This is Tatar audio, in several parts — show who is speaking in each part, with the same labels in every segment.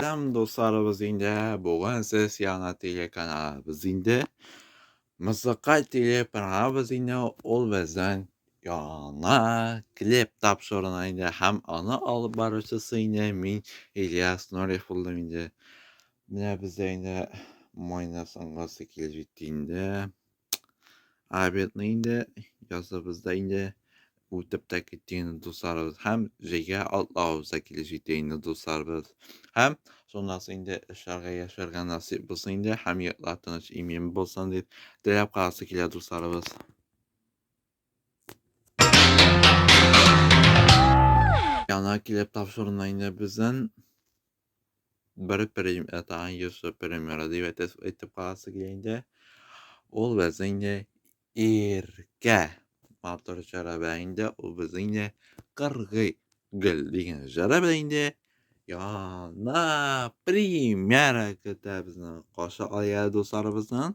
Speaker 1: Сәлам, дусларыбыз инде. Бүген сез яңа телеканалыбыз инде. Музыкаль телепрограммабыз инде ул безнең яңа клип тапшыруына инде һәм аны алып баручысы инде мин Ильяс Нуриев булдым инде. Менә бездә инде майның соңгысы килеп җитте инде. Обедны инде языбыз да инде үтеп тә китте инде дусларыбыз һәм җәйгә атлавыбыз да килеп җитте инде дусларыбыз. Һәм шуннан соң инде эшләргә яшәргә насыйп булсын инде һәм йортлар тыныч имин булсын дип теләп каласы килә дусларыбыз. Яна килеп тапшыруына инде бездән бер премьера тагын йөз премьера дип әйтеп каласы килә инде. Ул безнең инде иркә матур җыры белән инде ул безнең инде кыргый гөл дигән җыры белән инде яна премьера көтә безне каршы ала дусларыбызның.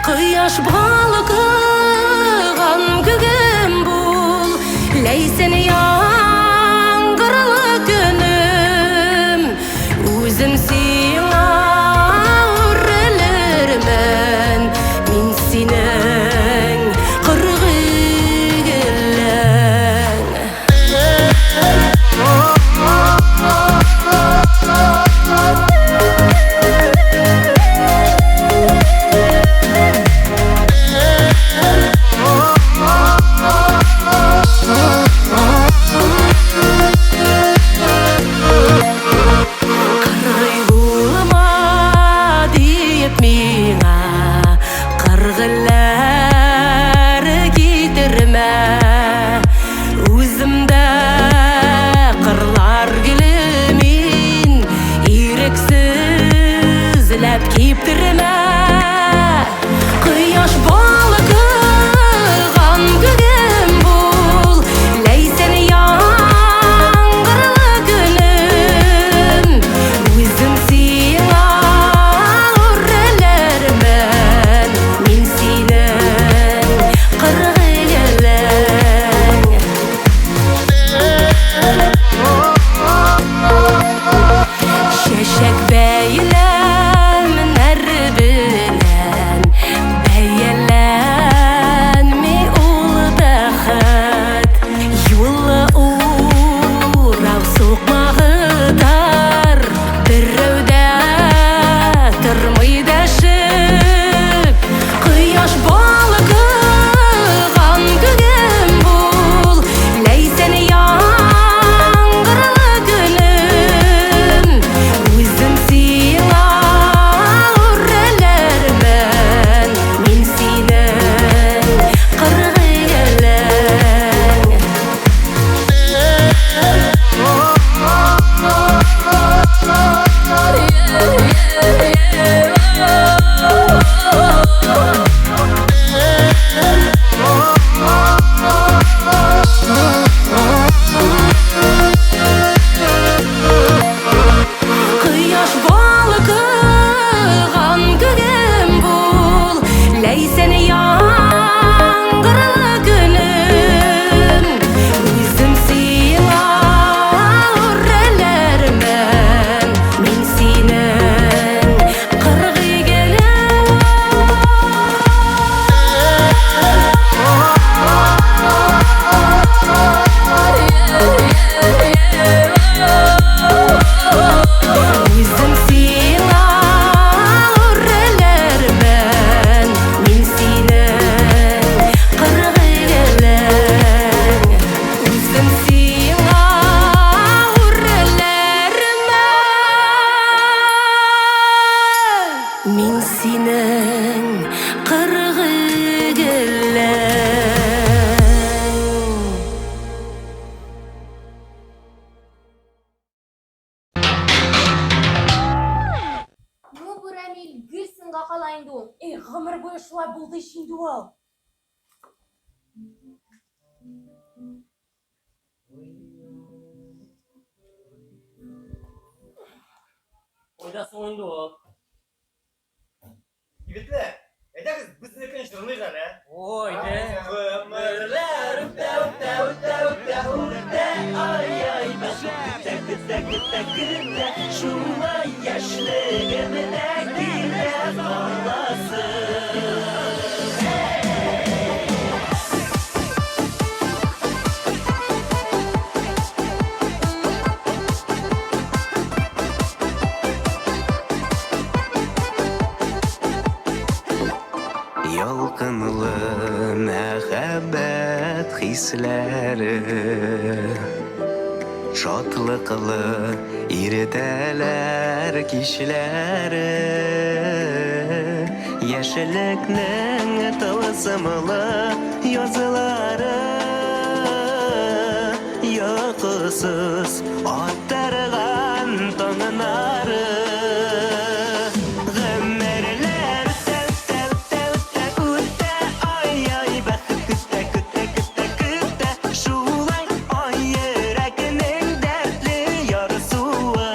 Speaker 2: Кояш балкыган күгем бул, Ләйсән яңгырлы көнем, Үзем сиңа үрелермен, Мин синең кыргый гөлең. инде ул. Эй, гомер буе шулай булды ич инде ул.
Speaker 3: Кайда соң инде ул?
Speaker 4: Егетләр, әйдәгез безнекен җырлыйк әле.
Speaker 3: Ой, дә.
Speaker 4: Гомерләр үтә, үтә, үтә, үтә, үтә, ай-ай, бәхет көтә, көтә, көтә, көтә, шулай яшьлегем дә килә каласы.
Speaker 5: Ялкынлы мәхәббәт хисләре Шатлыклы иртәләр, кичләре Яшьлекнең тылсымлы язлары Йокысыз аттырган таңнары Гомерләр үтә, үтә, үтә, үтә, үтә, ай-ай, бәхет көтә, көтә, көтә, көтә, шулай ай йөрәгенең дәртле ярсуы.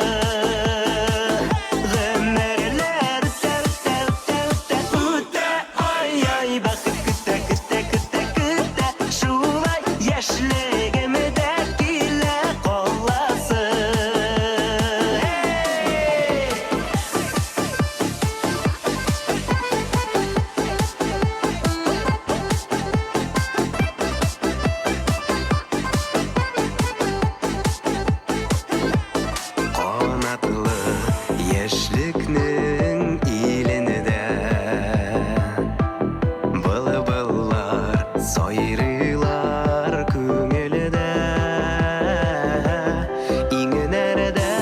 Speaker 5: Гомерләр үтә, үтә, үтә, үтә, үтә, ай-ай, бәхет көтә, көтә, көтә, көтә, шулай яшьлегем дә килә каласы. Hey! Канатлы яшьлекнең илендә Былбыллар сайрыйлар күңелдә Иңнәрдә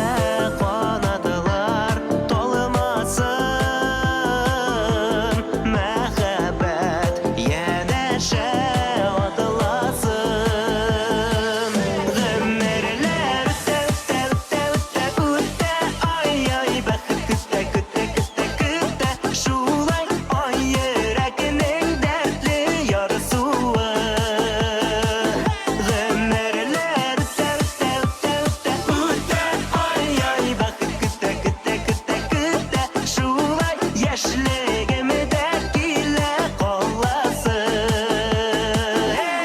Speaker 5: канатлар талмасын Мәхәббәт янәшә атласын Гомерләр үтә, үтә, үтә, үтә, үтә, ай-ай, бәхет көтә, көтә, көтә, көтә, шулай ай йөрәгенең дәртле ярсуы. Гомерләр үтә, үтә, үтә, үтә, үтә, ай-ай, бәхет көтә, көтә, көтә, көтә, шулай яшьлегем дә килә каласы. Hey!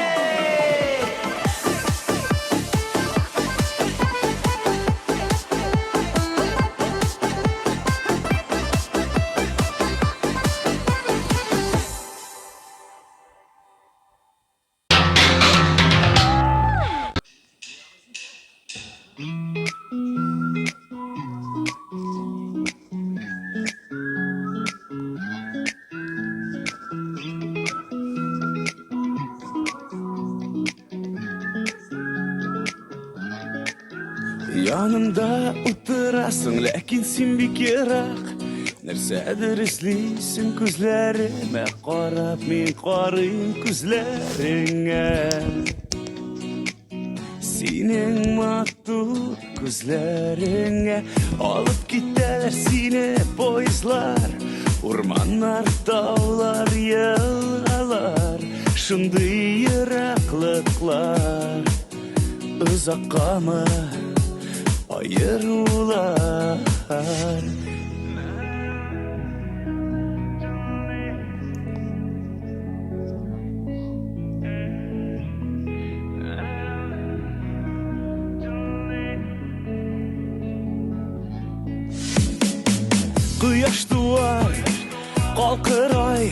Speaker 6: Янымда утырасың, ләкин син бик ерак. Нәрсәдер эзлисең күзләремә карап, мин карыйм күзләреңә. Синең матур күзләреңә алып китәләр сине поездлар, урманнар, таулар, елгалар, шундый ераклыклар. Озаккамы аерулар? Кояш туар, калкыр ай,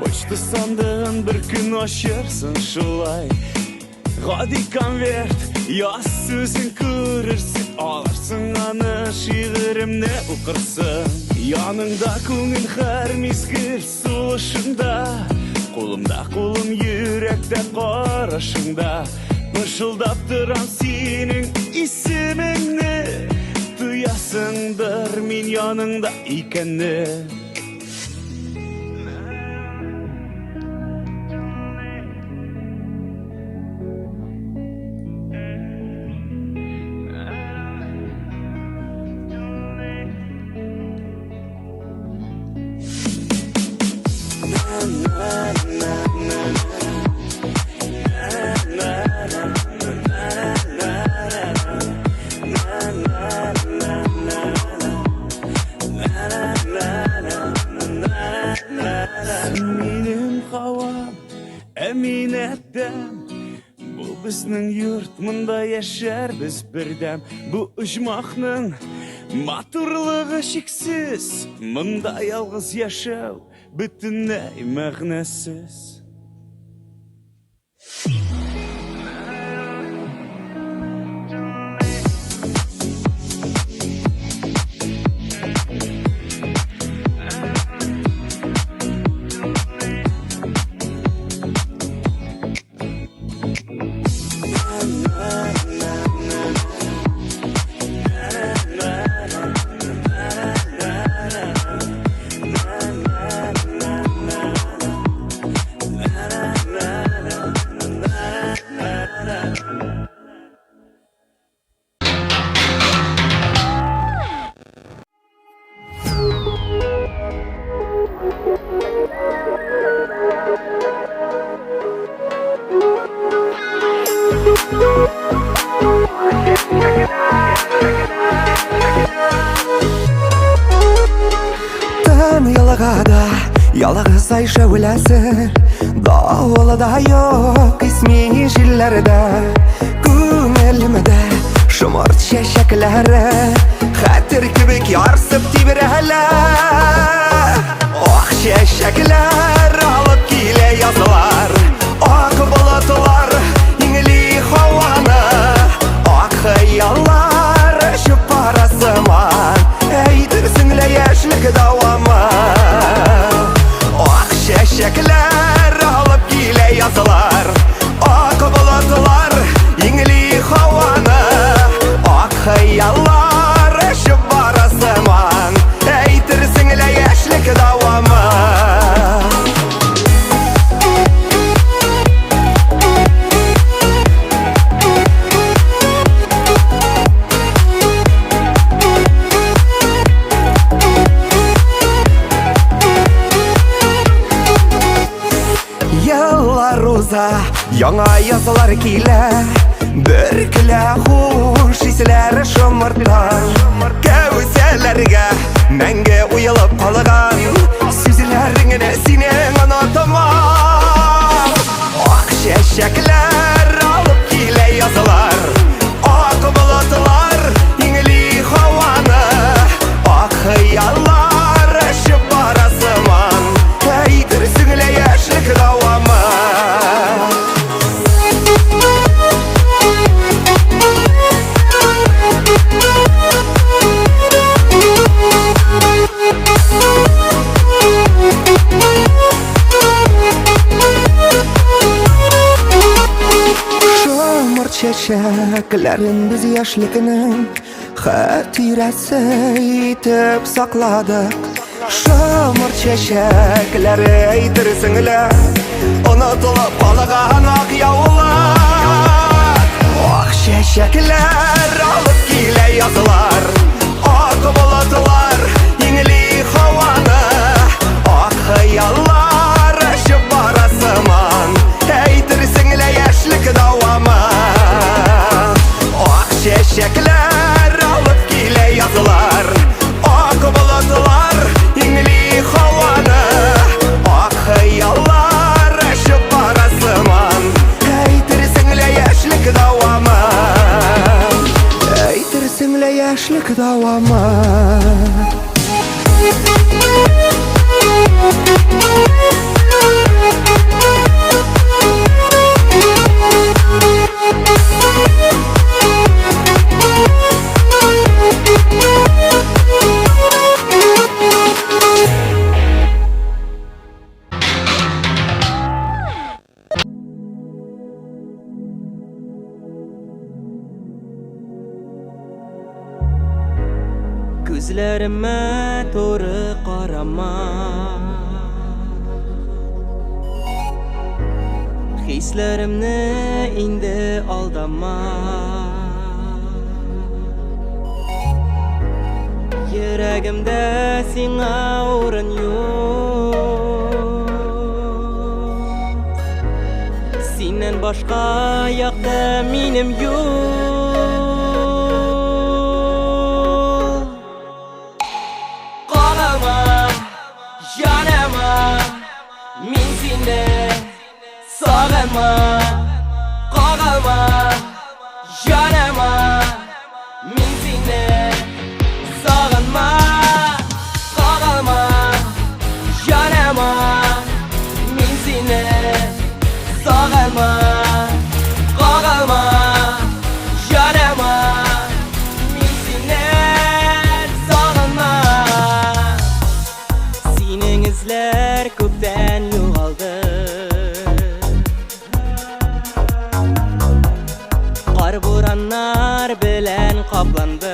Speaker 6: почта сандыгын бер көн ачырсың шулай. Гади конверт, яз сүзен күрерсең, алырсың аны, шигыремне укырсың. Яныңда күңел һәр мизгел сулышыңда, кулымда кулым йөрәктә карашыңда. Пышылдап торам синең исемеңне, тоясыңдыр мин яныңда икәнне. беләм. Бу безнең йорт, монда яшәрбез бердәм. Бу оҗмахның матурлыгы чиксез. Монда ялгыз яшәү бөтенләй мәгънәсез.
Speaker 5: Тын елгада ялгыз ай шәүләсе, Давылда юк исми җилләрдә. Күңелемдә шомырт чәчәкләре Хәтер кебек ярсып тибрәлә. Ак чәчәкләр алып килә язлар, Ак болытлар иңли һаваны, Ак хыяллар очып бара сыман, Әйтерсең лә яшьлек дәвамы. Ак чәчәкләр алып килә язлар, Ак болытлар иңли һаваны, Ак хыяллар очып бара сыман, Әйтерсең лә яшьлек дәвамы. Еллар уза, яңа язлар килә, Бөркелә хуш исләр шомырттан. Кәүсәләргә мәңге уелып калган Сүзләреңне синең онытмам. Ак чәчәкләр алып килә язлар, Ак болытлар иңли һаваны, Ак хыяллар очып бара сыман, Әйтерсең лә яшьлек дәвамы. Шомырт чәчәкләрен без яшьлекнең хатирәсе итеп сакладык. Шомырт чәчәкләре әйтерсең лә онытылып калган ак яулык. Ак чәчәкләр алып килә язлар, Ак болытлар иңли һаваны, Ак хыяллар очып бара сыман, Әйтерсең лә яшьлек дәвамы. Ак чәчәкләр алып килә язлар, Ак болытлар иңли һаваны, Ак хыяллар очып бара сыман, Әйтерсең лә яшьлек дәвамы. Әйтерсең лә яшьлек дәвамы.
Speaker 4: Күзләремә туры карама, Хисләремне инде алдама. Йөрәгемдә сиңа урын юк, Синнән башка якты минем юл. Калама, янама, мин сине сагынма. капланды.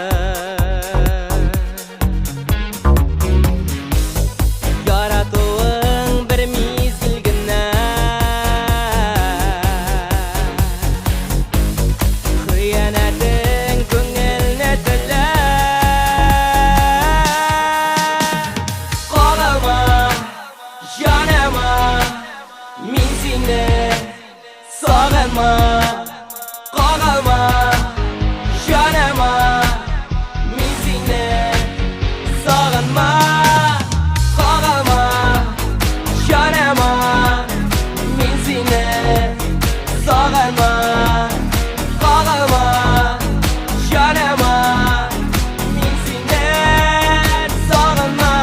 Speaker 4: Яратуың бер мизгел генә, Хыянәтең күңелне телә. Кагылма, җаныма, мин сине сагынма. Кагылма, җаныма, мин сине сагынма. Кагылма, җаныма, мин сине сагынма. Кагылма, җаныма, мин сине сагынма.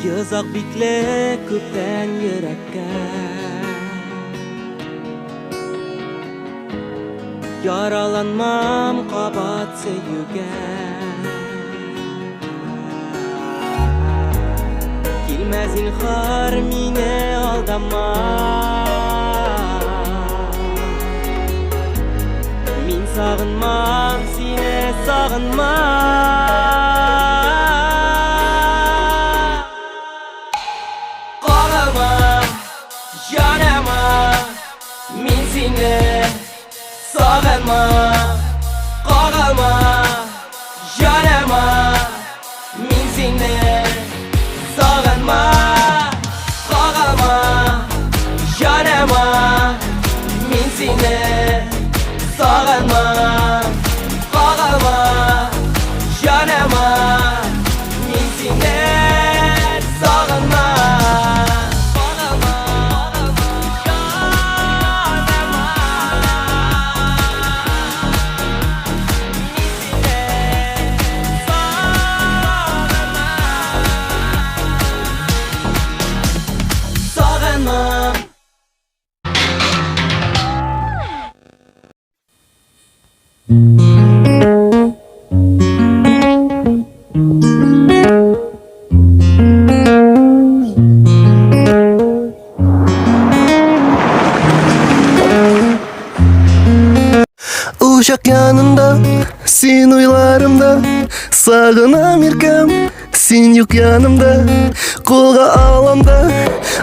Speaker 4: Йозак бикле күптән йөрәккә, Яраланмам кабат сөюгә. Килмә, зинһар, мине алдама. Мин сагынмам сине, сагынма. Кагылма, җаныма, мин сине сагынма. Кагылма, җаныма, мин сине сагынма. Кагылма, җаныма, мин сине сагынма. Кагылма, җаныма, мин сине сагынма. Кагылма, җаныма, мин сине сагынма. Сагынма.
Speaker 5: Учак янында, син уйларымда. Сагынам, иркәм, син юк янымда. Кулга алам да,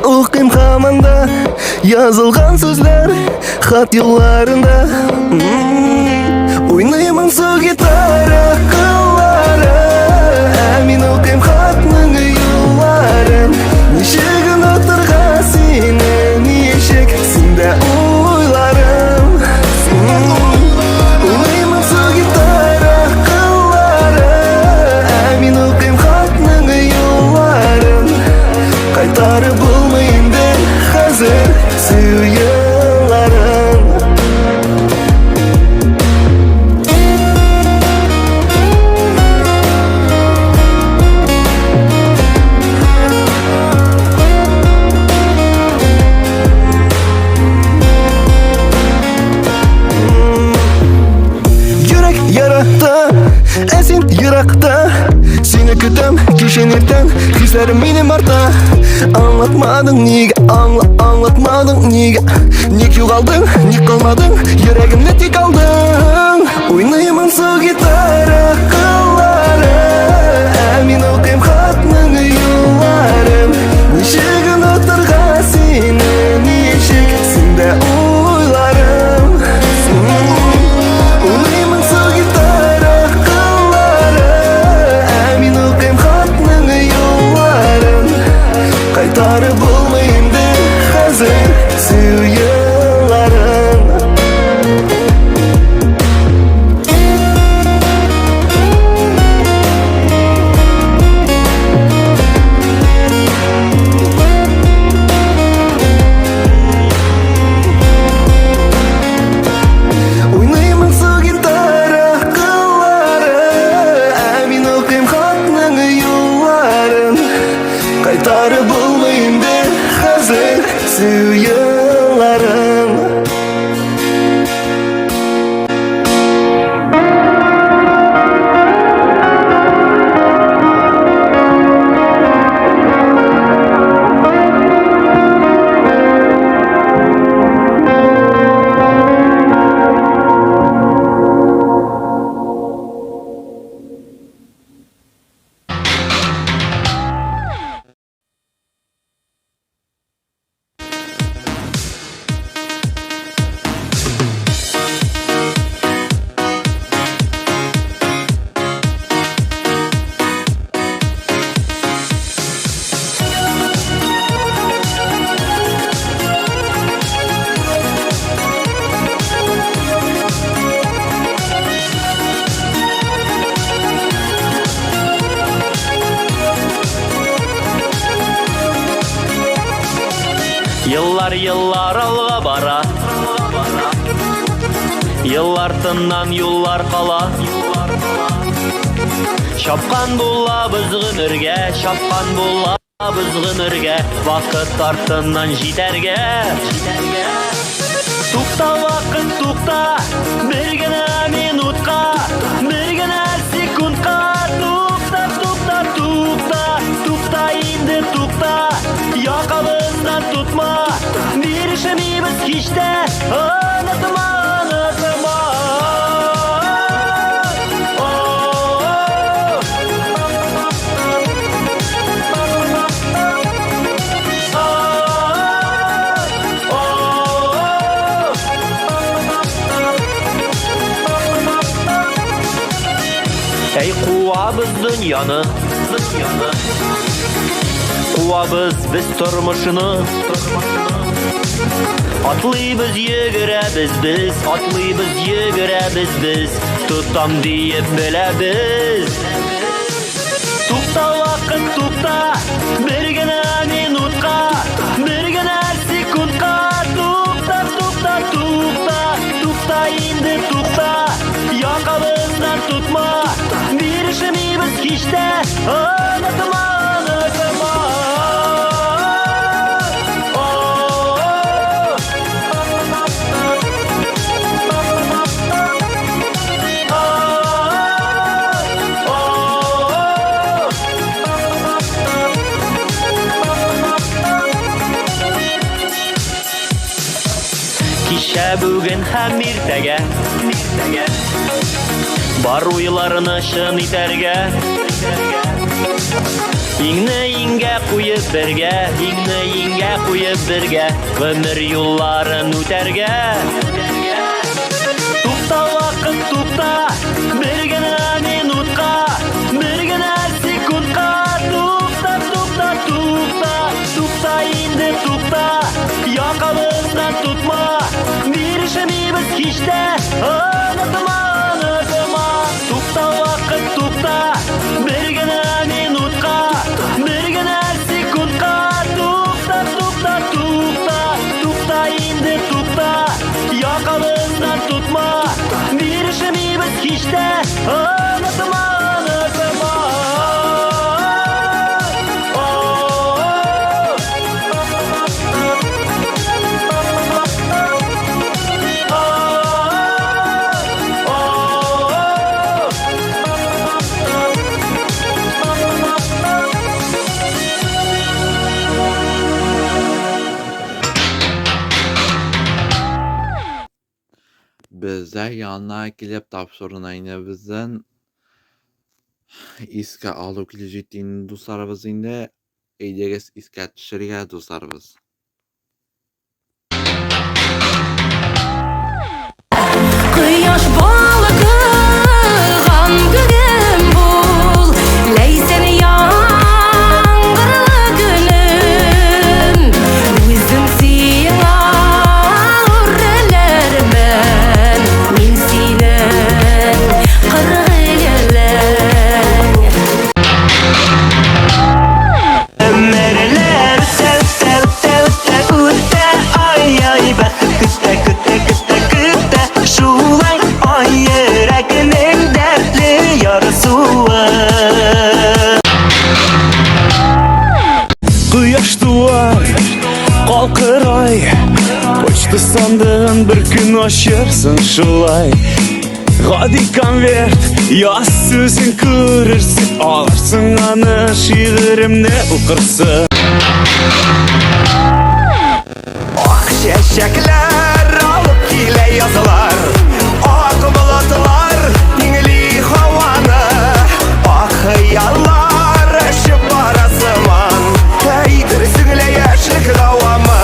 Speaker 5: укыйм һаман да язылган сүзләр хат юлларында. Уйный моңсу гитара кыллары, Ә мин укыйм хатның юлларын. Ничек онытырга сине, ничек? Синдә уйларым. Уйный моңсу гитара кыллары, Ә мин укыйм хатның юлларын. Кайтарып булмый инде хәзер сөю елларын. Йөрәк ярата, ә син еракта. Сине көтәм кичен, иртән. Хисләрем минем арта. Аңлатмадың нигә, аңла, аңлатмадың нигә? Ник югалдың, ник калмадың? Йөрәгемне тик алдың. Уйный моңсу гитара кыллары, Ә мин укыйм хатның юлларын. Ничек онытырга сине, ничек? Синдә уйларым. Уйный моңсу гитара кыллары, Ә мин укыйм хатның юлларын. Кайтарып булмый инде хәзер сөю елларын.
Speaker 4: Еллар, еллар алга бара. Ел артыннан юллар кала. Чапкан булабыз гомергә, чапкан булабыз гомергә, вакыт артыннан җитәргә. Тукта, вакыт, тукта, бер генә минутка, бер генә секундка. Тукта, тукта, тукта, тукта инде, тукта, якабыздан тотма, бирешмибез һич тә, онытма, онытма. Әй, куабыз дөньяны, дөньяны. Куабыз без тормышны, Атлыйбыз, йөгерәбез без, атлыйбыз, йөгерәбез без, тотам диеп беләбез. Тукта, вакыт, тукта, бер генә минутка, бер генә секундка. Тукта, тукта, тукта, тукта инде, тукта, якабыздан тотма, бирешмибез һич тә, онытма, онытма. Кичә, бүген һәм иртәгә, иртәгә. Бар уйларны чын итәргә. Иңне иңгә куеп бергә, иңне иңгә куеп бергә, гомер юлларын үтәргә. Тукта, вакыт, тукта, бер генә минутка, бер генә секундка. Тукта, тукта, тукта, тукта инде, тукта, якабыздан тотма, бирешмибез һич тә, онытма, онытма. Тукта, вакыт, тукта, бер генә минутка, бер генә секундка. Тукта, тукта, тукта, тукта инде, тукта, якабыздан тотма, бирешмибез һич тә, онытма, онытма.
Speaker 1: Бездә янына килеп тапшыруны инде бездән искә алу килеп җитте инде, дусларыбыз инде. Әйдәгез искә төшерергә, дусларыбыз.
Speaker 7: Кояш балкыган көнем бул, Ләйсән яңгырлы көнем. Үзем сиңа үрелермен, Мин синең кыргыйлелең.
Speaker 4: Өмерләр үтә, үтә, үтә, үтә, үтә, ай, ай, бәхет көтә, көтә, көтә, көтә, шулай, ай, йөрәгенең дәртле ярсуы.
Speaker 6: Кояш туар, калкыр ай, Почта сандыгын бер көн ачырсың шулай. Гади конверт, яз сүзен күрерсең, алырсың аны, шигыремне укырсың.
Speaker 5: Ак чәчәкләр алып килә язлар, Ак болытлар иңли һаваны, Ак хыяллар очып бара сыман, Әйтерсең лә яшьлек дәвамы.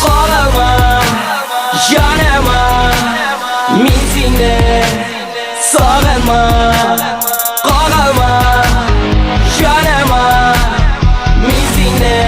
Speaker 4: Калама, янама, мин сине сагынма. Кагылма, янама, мин сине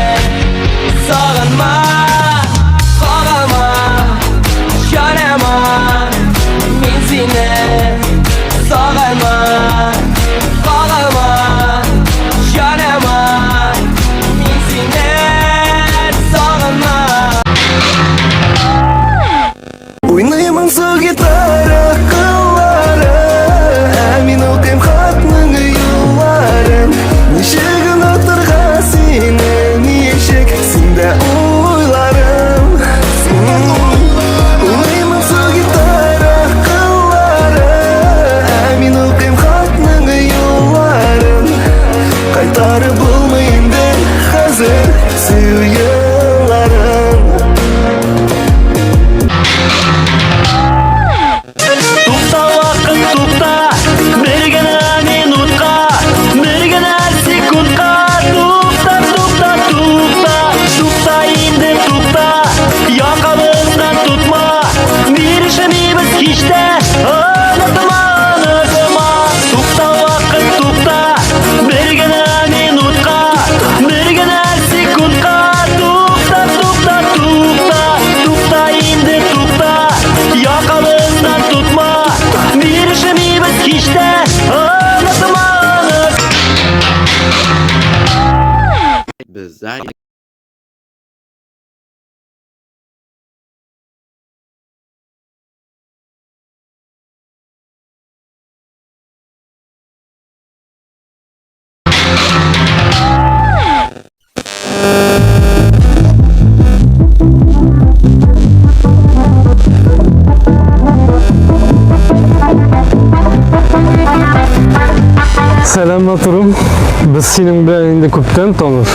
Speaker 8: Без синең белән инде күптән таныш,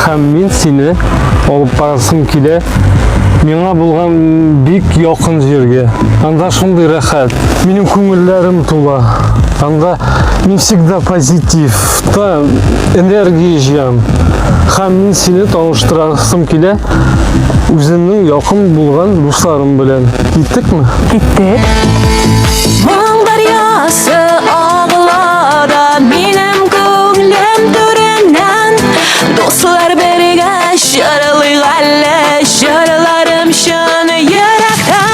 Speaker 8: һәм мин сине алып барасым килә миңа булган бик якын җиргә. Анда шундый рәхәт, минем күңелләрем тула. Анда мин всегда позитивта, энергия җыям. Һәм мин сине таныштырасым килә үземнең якын булган дусларым белән. Киттекме?
Speaker 7: Киттек. Моң дәрьясы агыла да минем күңелем түреннән. Дуслар бергә җырлыйк әле, җырларым чын йөрәктән.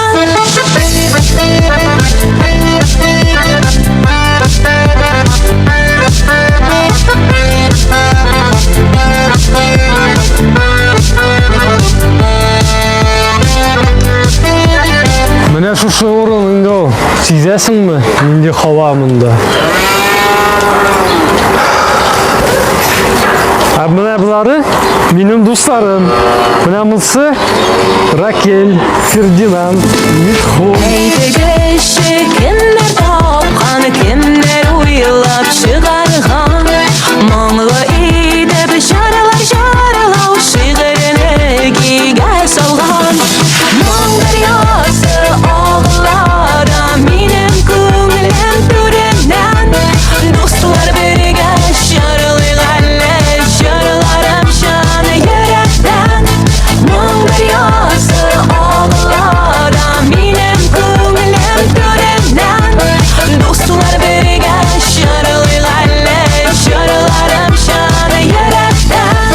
Speaker 8: Менә шушы урын инде ул. Сизәсеңме, нинди һава монда? Ә менә болары минем дусларым. Менә монысы Ракель, Фердинанд, Митхун.
Speaker 7: Әйтегезче, кемнәр тапкан, кемнәр уйлап чыгарган? Моңлы итеп җырлар җырлау шигырен көйгә салган. Моң дәрьясы агыла да минем күңелем түреннән. Дуслар бергә җырлыйк әле, җырларым чын йөрәктән. Моң дәрьясы агыла да минем күңелем түреннән. Дуслар бергә җырлыйк әле, җырларым чын йөрәктән.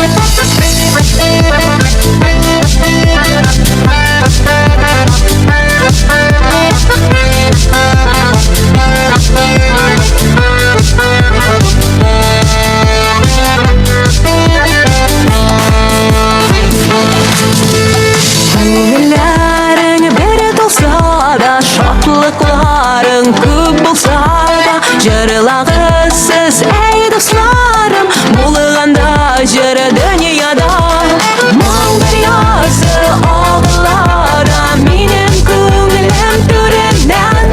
Speaker 7: Күңелләрең бер тулса да, шатлыкларың күп булса да, җырлагыз сез, әй дусларым, булганда җыр дөньяда. Моң дәрьясы агыла да минем күңелем түреннән.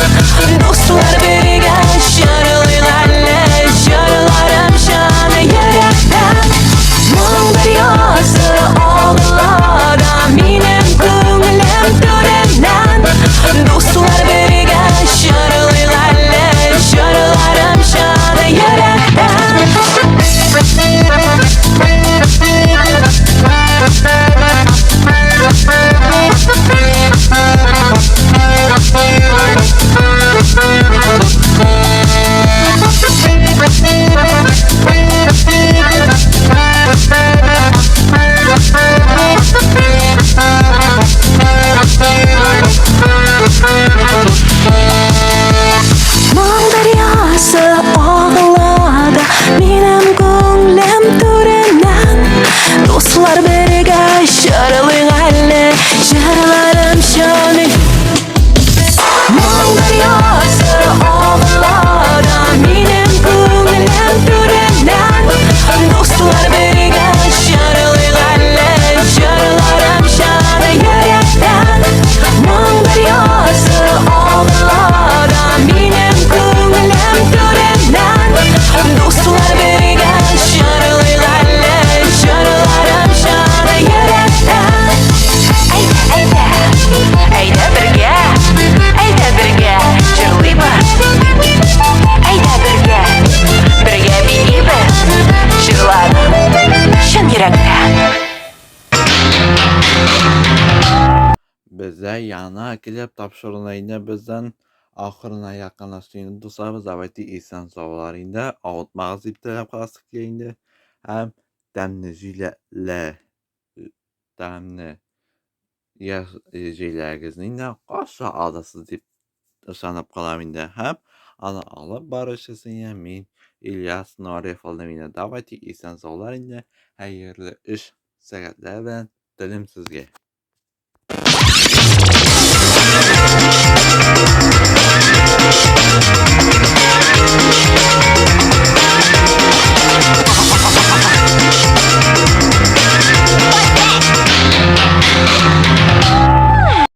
Speaker 7: Дуслар бергә җырлыйк әле, җырларым чын йөрәктән. Моң дәрьясы агыла да минем күңелем түреннән. Дуслар бергә җырлыйк әле, җырларым чын йөрәктән. Моң дәрьясы агыла да минем күңелем түреннән. Дуслар бергә җырлыйк әле, җырларым чын. Моң дәрьясы агыла да минем күңелем түреннән. Дуслар бергә җырлыйк әле, җырларым чын йөрәктән. Моң дәрьясы агыла да минем күңелем түреннән. Дуслар бергә җырлыйк әле, җырларым чын йөрәктән. Әйдә, әйдә, әйдә бергә, әйдә бергә җырлыйбыз. Әйдә бергә, бергә биибез. Җырларым чын йөрәктән.
Speaker 1: Бездә яна килеп тапшыруны инде бездән ахырына якынлашты инде дусларыбыз. Давайте исән саулар инде. Авыртмагыз дип теләп каласык килә инде. Һәм тәмне җиләкле тәмне җиләгезне инде каршы аласыз дип ышанып калам инде. Һәм аны алып баручысы инде мин Ильяс Нуриев булдым инде. Давайте исән саулар инде. Хәерле эш сәгатьләр белән телим сезгә.